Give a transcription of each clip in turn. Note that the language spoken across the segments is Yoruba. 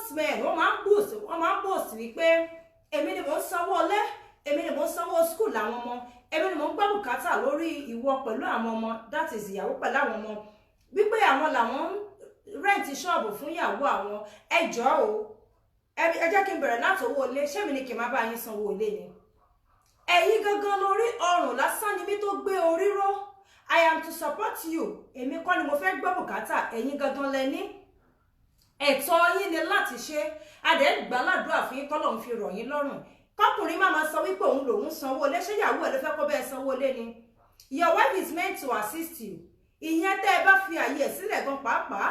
Most men, wọ́n máa ń boast wípé èmi ni mò ń sanwó ilé, èmi ni mò ń sanwó school àwọn ọmọ, èmi ni mò ń gbọ́ bùkátà lórí ìwọ pẹ̀lú àwọn ọmọ, that is, ìyàwó pẹ̀lú àwọn ọmọ, wípé àwọn làwọn ń rent ṣọ́ọ̀bù fún ìyàwó àwọn. Ẹ jọ̀ọ́ o, ẹ jẹ́ kí n bẹ̀rẹ̀ láti owó ilé. Ṣé mi ni kì í máa bá yín sanwó ilé ni? Ẹ̀yin gangan lórí ọrùn lásán ni mí tó gbé orí ró. I am to support you. Èmi kọ́ ni mo fẹ́ gbọ́ bùkátà. Ẹ̀yin gangan lẹ ní ẹ̀tọ́ yín ni láti ṣe. Adẹ̀ gbàládùá fún yín, kọ́lọ́run fi rọ̀ yín lọ́rùn. Kọkùnrin má máa sọ wípé òun lòun sanwó ilé. Ṣé ìyàwó ẹ̀ ló fẹ́ kó bẹ́ẹ̀ sanwó ilé ni? Your wife is meant to assist you. Ìyẹn tẹ́ ẹ bá fi àyè ẹ̀ sílẹ̀ gan pàápàá,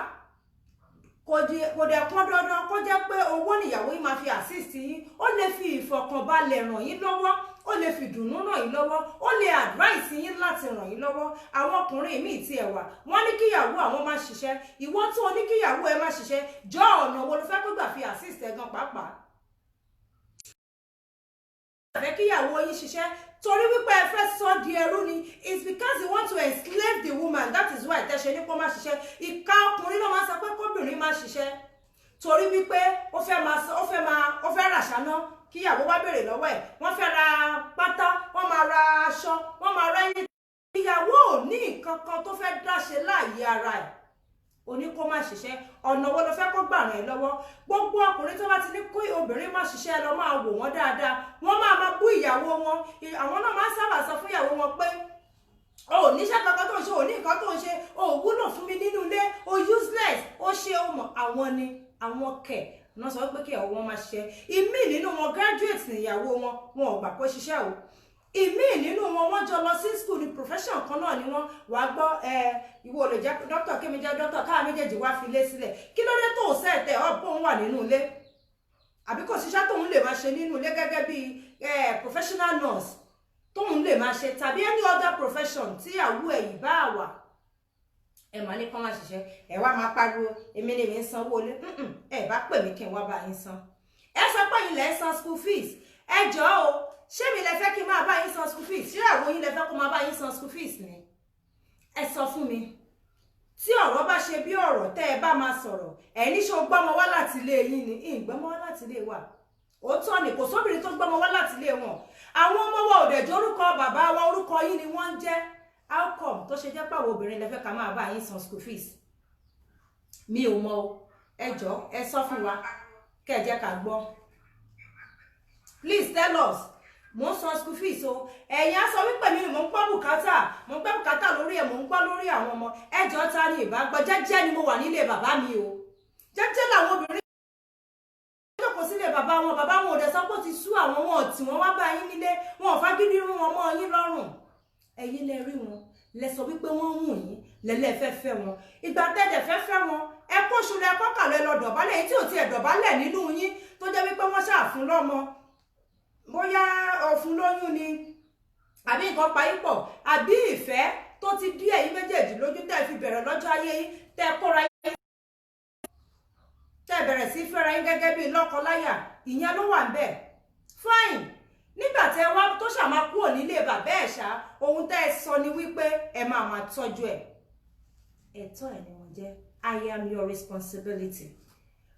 kò dẹ̀ pọn dandan kó jẹ́ pé owó nìyàwó yín máa fi assist yín. Ó lè fi ìfọ̀kànbalẹ̀ ràn yín lọ́wọ́, ó lè fi ìdùnnú ràn yín lọ́wọ́, ó lè advice yín láti ràn yín lọ́wọ́. Àwọn ọkùnrin míì tiẹ̀ wà, wọ́n ní kíyàwó àwọn má ṣiṣẹ́. Ìwọ tó o ní kíyàwó ẹ má ṣiṣẹ́, jọ, ọ̀nà wo ló fẹ́ kó gbà fi assist ẹ gan pàápàá? Fẹ́ kíyàwó yín ṣiṣẹ́ torí wípé ẹ fẹ́ sọ di ẹrú ni. It's because you want to enslave the woman, that is why tẹ́ṣe ní kó má ṣiṣẹ́. Ìka ọkùnrin ló máa sọ pé kóbìnrin má ṣiṣẹ́ torí wípé ó fẹ́ máa ó fẹ́ máa ó fẹ́ rà ṣáná, kíyàwó wá béèrè lọ́wọ́ ẹ̀. Wọ́n fẹ́ ra pátá, wọ́n máa ra aṣọ, wọ́n máa ra ẹyin. Ìyàwó ò ní nǹkan kan tó fẹ́ dáṣe láàyè ara ẹ̀. Oní kó má ṣiṣẹ́, ọ̀nà wo ló fẹ́ kó gbà ràn ẹ́ lọ́wọ́? Gbogbo ọkùnrin tó bá ti ní kó obìnrin má ṣiṣẹ́, lọ máa wò wọ́n dáadáa, wọ́n máa máa bú ìyàwó wọn. Àwọn náà máa ń sábà sọ fún ìyàwó wọn pé o ò níṣẹ́ kankan tó ń ṣe, o ò ní nǹkan tó ń ṣe, o ò wúlò fún mi nínú ilé, o useless, ó ṣe o mọ̀. Àwọn ni àwọn kẹ̀ náà sọ pé kí ìyàwó wọn máa ṣiṣẹ́. Ìmíì nínú wọn, graduate níyàwó wọn, wọn ò gbà kó ṣiṣẹ́ o. Ìmíì nínú wọn, wọ́n jọ lọ sí school ní profession kan náà ni wọ́n. Wàá gbọ́ ẹ, ìwọ lè jẹ́ doctor, kémi jẹ́ doctor, káà méjèèjì wá fi ilé sílẹ̀. Kí ló dé tó o set ẹ̀ ọ́ bóun wà nínú ilé? Àbí kò síṣẹ́ tóun lè máa ṣe nínú ilé gẹ́gẹ́ bí professional nurse tóun lè máa ṣe, tàbí any other profession tí àwọ̀ ẹ̀ yìí bá wà? Ẹ máa ní kán máa ṣiṣẹ́, ẹ wá máa pariwo èmi ni mi ń sanwó ilé. Ẹ bá pè mí kí n wá bá yín san. Ẹ sọ pé yín lẹ ń san school fees. Ẹ jọ̀ọ́ o, ṣé mi lẹ fẹ́ kí n máa bá yín san school fees? Ṣé àwọn yín lẹ fẹ́ kó máa bá yín san school fees ni? Ẹ sọ fún mi. Tí ọ̀rọ̀ bá ṣe bí ọ̀rọ̀, tẹ́ ẹ bá máa sọ̀rọ̀, ẹ ní ṣe o gbọ́mọ wá láti ilé yín ni? Ìgbọ́mọ wá láti ilé wa, òótọ́ ni. Kò sóbìnrin tó gbọ́mọ wá láti ilé wọn. Àwọn ọmọ wa ò dẹ̀ jẹ́ orúkọ bàbá wa, orúkọ yín ni wọ́n ń jẹ́. How come tó ṣe jẹ́ pàwọ́ obìnrin lẹ fẹ́ ká máa bá yín san school fees? Mi ò mọ̀ o. Ẹ jọ̀ọ́, ẹ sọ fún wa, kẹ́ ẹ jẹ́ ká gbọ́. Please tell us. Mò ń san school fees o. Ẹ̀yin á sọ wípé mi ni mò ń gbọ́ bùkátà, mò ń gbọ́ bùkátà lórí ẹ̀, mò ń gbọ́ lórí àwọn ọmọ. Ẹ jọ̀ọ́, ta ni ìbá gbọ́? Jẹ́jẹ́ ni mo wà nílé bàbá mi o. Jẹ́jẹ́ làwọn obìnrin jókòó sílé bàbá wọn. Bàbá wọn ò dẹ̀ sọ pé ó ti sú àwọn wọn tí wọ́n wá bá yín nílé. Wọn ò fagídí rún wọn mọ́ yín lọ́rùn. Ẹ̀yin lẹ rí wọn, lẹ sọ wípé wọ́n wù yín, lẹ́lẹ́ fẹ́ fẹ́ wọn. Ìgbà tẹ́lẹ̀ fẹ́ fẹ́ wọn, ẹ kóṣù lẹ kọ́kànlẹ́ lọ dọ̀bálẹ̀. Èyí tí ò tiẹ̀ dọ̀bálẹ̀ nínú yín, tó jẹ́ wípé wọ́n ṣàfún lọ́mọ, bóyá ọ̀fun lóyún ni, àbí nǹkan pa yín pọ̀, àbí ìfẹ́ tó ti dí ẹ̀yin méjèèjì lójú tẹ́ fi bẹ̀rẹ̀ lọ́jọ́ ayé yín, tẹ́ kóra yín, tẹ́ bẹ̀rẹ̀ sí fẹ́ra yín gẹ́gẹ́ bí lọ́kọ-láyà, ìyẹn ló wà ń bẹ̀. Fine. Nígbà tẹ́ wá tó ṣàmà kúrò nílé bàbá ẹ̀ ṣá, ohun tẹ́ ẹ sọ ni wípé ẹ máa máa tọ́jú ẹ̀. Ẹ̀tọ́ ẹ̀ ni wọ́n jẹ́. I am your responsibility.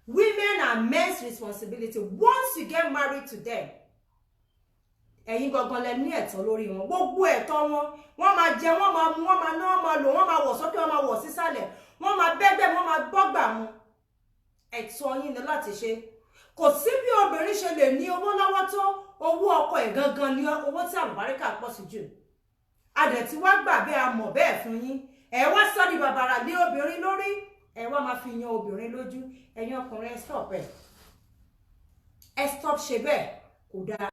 Women are men's responsibility once you get married to them. Ẹ̀yin gangan lẹ ní ẹ̀tọ́ lórí wọn. Gbogbo ẹ̀tọ́ wọn, wọ́n máa jẹ, wọ́n máa mu, wọ́n máa ná, wọ́n máa lò, wọ́n máa wọ̀ sókè, wọ́n máa wọ̀ sísàlẹ̀, wọ́n máa bẹ́gbẹ́, wọ́n máa gbọ́gbà mu. Ẹ̀tọ́ yín ni láti ṣe. Kò sí bí obìnrin ṣe lè ní owó lọ́wọ́ tó, owó ọkọ ẹ̀ gangan ni owó tí àlùbáríkà pọ̀ sí jù. Adẹ̀ tí wá gbà bẹ́ẹ̀, a mọ̀ bẹ́ẹ̀ fún yín. Ẹ wá sọ di bàbàrà lé obìnrin lórí, ẹ wá máa fi yan obìnrin lójú. Ẹ̀yin ọkùnrin, ẹ stop ẹ, ẹ stop ṣe bẹ́ẹ̀, kò dáa.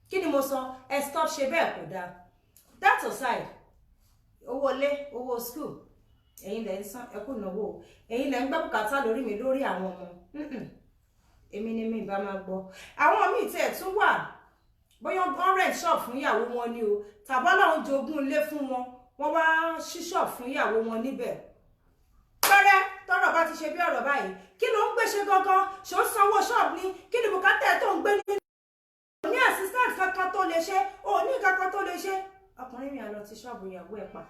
Kí ni mo sọ? Ẹ stop ṣe bẹ́ẹ̀, kò dáa. That aside, owó ilé, owó school, ẹ̀yin lẹ ń san. Ẹ kú náwó, ẹ̀yin lẹ ń gbọ́ bùkátà lórí mi, lórí àwọn ọmọ. Èmi ni mi bá máa gbọ́. Àwọn míì tiẹ̀ tún wà, bóyá wọ́n rent shop fún ìyàwó wọn ni o, tàbí Ọlọ́run jogún ilé fún wọn, wọ́n wá ṣí shop fún ìyàwó wọn níbẹ̀. Pẹ́rẹ́ tọ́rọ̀ bá ti ṣe bí ọ̀rọ̀ báyìí, kí ló ń gbé ṣe gangan? Ṣó sanwó shop ni? Kí ni bùkátà ẹ̀ tó ń gbé ní? Ní assistant kankan tó lè ṣe, ò ní kankan tó lè ṣe. Ọkùnrin mi á lọ ti ṣọ́ọ̀bù ìyàwó ẹ̀ pa.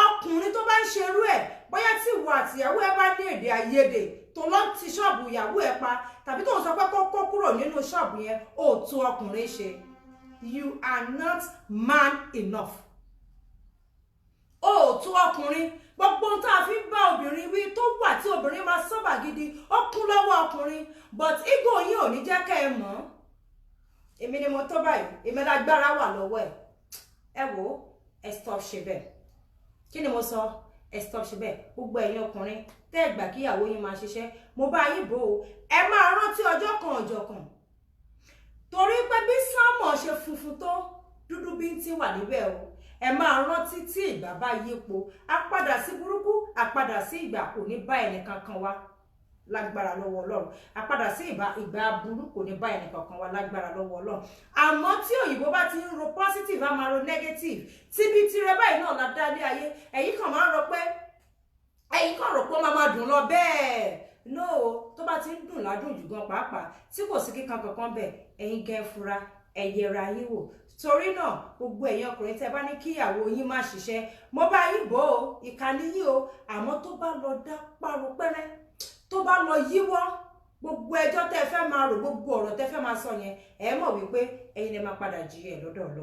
Ọkùnrin tó bá ń ṣerú ẹ̀, bóyá tí ìwọ àtìyàwó ẹ bá ní èdè àìyedè, tó lọ ti ṣọ́ọ̀bù ìyàwó ẹ pa, tàbí tó ń sọ pé kó kó kúrò nínú ṣọ́ọ̀bù yẹn, ó tó ọkùnrin ṣe. You are not man enough. Ó tó ọkùnrin. Gbogbo ohun tá a fi ń bá obìnrin wí tó wà tí obìnrin máa sọ́bà gidi, ó kún lọ́wọ́ ọkùnrin, but ego yín ò ní jẹ́ kẹ́ ẹ mọ̀. Èmi ni mo tó báyìí, èmi lágbára wà lọ́wọ́ ẹ̀. Ẹ wò ó, ẹ stop ṣe bẹ́ẹ̀. Kí ni mo sọ? Ẹ stop ṣe bẹ́ẹ̀. Gbogbo ẹ̀yin ọkùnrin tẹ́ ẹ gbà kíyàwó yín máa ṣiṣẹ́, mo bá yín bò ó, ẹ máa rántí ọjọ́ kan ọjọ́ kan, torí pé bí sánmọ̀ ṣe funfun tó, dúdú bí ń ti wà níbẹ̀ o. Ẹ máa rántí tí ìgbà bá yípo, àpadà sí burúkú, àpadà sí ìgbà kò ní bá ẹnìkankan wá lágbára lọ́wọ́ Ọlọ́run. Àpadà sí ìgbà burú kò ní bá ẹnìkankan wá lágbára lọ́wọ́ Ọlọ́run. Àmọ́ tí òyìnbó bá ti ń ro positive, á máa ro negative. Tíbi tirẹ̀ báyìí náà la dá lé ayé. Ẹ̀yin kàn máa ń rò pé, ẹ̀yin kàn rò pé ó máa máa dùn lọ bẹ́ẹ̀. No, tó bá ti ń dùn ládùn jù gan pàápàá, tí kò sí kíkan kankan bẹ́ẹ̀, ẹ̀yin gẹ́ fura, ẹ yẹra yín wò. Torí náà, gbogbo ẹ̀yin ọkùnrin tẹ́ bá ní kíyàwó yín má ṣiṣẹ́, mo bá yín bò ó, ìkànnì yín o. Àmọ́ tó bá lọ dá páro pẹ́rẹ́, tó bá lọ yíwọ́, gbogbo ẹjọ́ tẹ́ fẹ́ máa rò, gbogbo ọ̀rọ̀ tẹ́ fẹ́ máa sọ yẹn, ẹ mọ̀ wípé ẹ̀yin lè máa padà jí ẹ̀ lọ́dọ̀ Ọlọ́run.